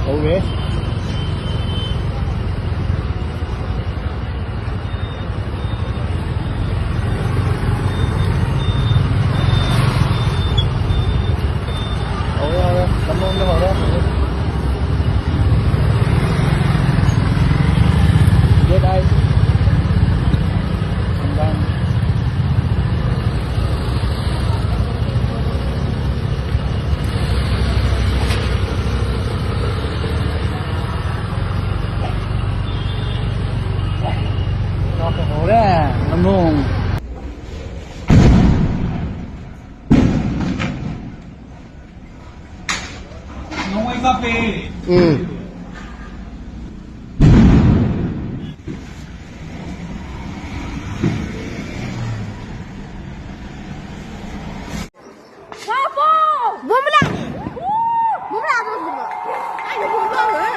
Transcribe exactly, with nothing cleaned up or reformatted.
ꯍꯧꯔꯦ꯫ ꯍꯧꯔꯦ, ꯍꯧꯔꯦ꯫ ꯂꯝꯂꯣꯡꯗ ꯍꯧꯔꯦ꯫ Get eyes. Come down. ꯍꯧꯔꯦ, ꯂꯝꯂꯣꯡ꯫ ꯅꯣꯡꯃꯩ ꯀꯥꯞꯄꯦ꯫ ꯎꯝ꯫ ꯀꯥꯞꯄꯣ! ꯕꯣꯝꯕ ꯂꯥꯛꯑꯦ! ꯕꯣꯝꯕ ꯂꯥꯛꯑꯦ! ꯑꯩꯅ ꯕꯣꯝꯕ ꯂꯥꯛꯑꯦ!